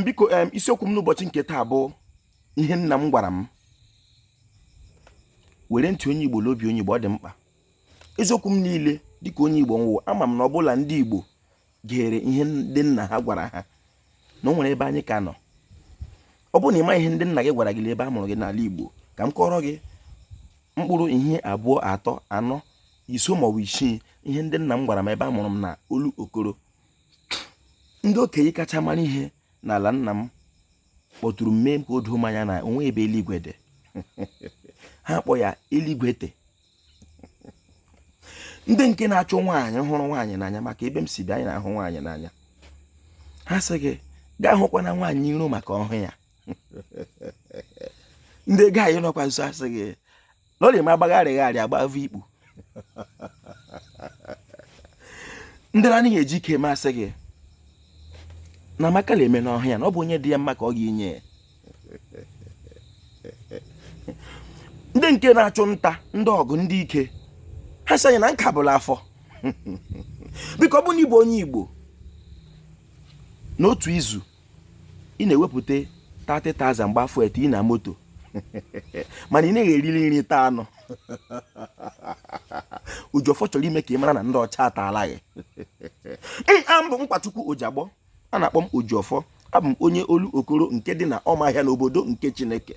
Biko, isiokwu m n'ụbọchị nke taa bụ ihe nna m gwara m. Were ntị onye Igbo n'obi onye Igbo, ọ dị mkpa. Eziokwu m niile dịka onye Igbo m wụ, ama m na ọ bụla ndị Igbo gere ihe ndị nna ha gwara ha na o nwere ebe anyị ka nọ. Ọ bụrụ na ị ma ihe ndị nna gị gwara gị ebe a mụrụ gị n'ala Igbo, ka m kọrọ gị mkpụrụ ihe abụọ, atọ, anọ, ise maọbụ isii ihe ndị nna m gwara m ebe a mụrụ m na Olokoro. Ndị okenye kacha mara ihe n'ala nna m kpọtụrụ m mee ka o doo m anya na o nwe ebe eluigwe dị. Ha kpọ ya eluigwe te. Ndị nke na-achọ nwaanyị hụrụ nwaanyị n'anya, maka ebe m si bịa anyị na-ahụ nwaanyị n'anya, ha sị gị gaa hụkwana nwaanyị iro maka ọhụ ya. Ndị ego anyị nọkwa nso asị gị na ọ na-eme agbagharịgharị agbavụ ikpu. Ndị na-anaghị eji ike eme asị gị na Amaka na-eme n'ọhụ ya, na ọ bụ onye dị ya mma ka ọ ga-enye ya. Ndị nke na-achụ nta, ndị ọgụ, ndị ike, ha sị anyị na nka bụla afọ. Biko, ọ bụ na ị bụ onye Igbo, n'otu izu ị na-ewepụta 30,000 gba fuel tii na moto, mana ị naghị eriri nri taa anụ. Ojiọfọ chọrọ ime ka ị mara na ndị ọcha ataala gị. A mbụ Nkwachukwu Ojiagbọ, a na-akpọ m Ojiọfọ. Abụ m onye Olokoro nke dị na Ọmahịa n'obodo nke Chineke.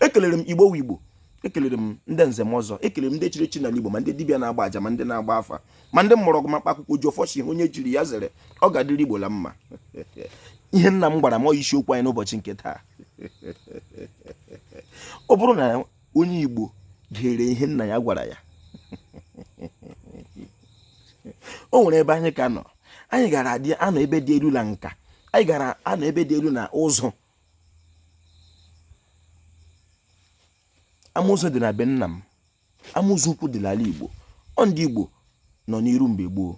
Ekelere m Igbo Igbo, ekelere m ndị nze m ọzọ, ekelere m ndị chiri echi n'ala Igbo, ma ndị dibịa na-agba aja, ma ndị na-agba afa, ma ndị mgbọrọgwụ, ma mkpa akwụkwọ. Ojiọfọ si onye jiri ya zere, ọ ga-adịrị Igbo la mma. Ihe nna m gwara m, ọ isiokwu anyị n'ụbọchị nke taa. Ọ bụrụ na onye Igbo gere ihe nna ya gwara ya, o nwere ebe anyị ka nọ. Anyị gara adị anọ ebe dị elu na nka, anyị gara anọ ebe dị elu na ụzụ. Amụzụ dị na be nna m, Amụzụ ukwu dị n'ala Igbo. Ọ ndị Igbo nọ n'iru mgbe gboo.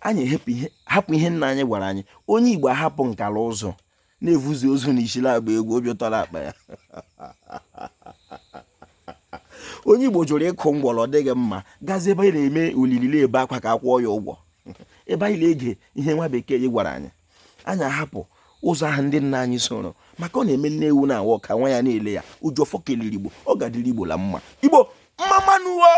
Anyị hapụ ihe nna anyị gwara anyị. Onye Igbo ahapụ nkala ụzụ na-evuzi ozu n'isi na-agba egwu obi ụtọ akpa ya. Onye Igbo jụrụ ịkụ ngwọrọ, ọ dịghị mma, gazie ebe anyị na-eme olili na-ebe akwa ka a kwụọ ya ụgwọ, ebe anyị na-ege ihe nwa bekee gwara anyị. Anyị ahapụ ụzọ ahụ ndị nna anyị soro, maka ọ na-eme nne ewu na-awa ọka, nwa ya na-ele ya. Ojiọfọ kelere Igbo, ọ ga-adịrị Igbo la mma. Igbo mma mma nụ o.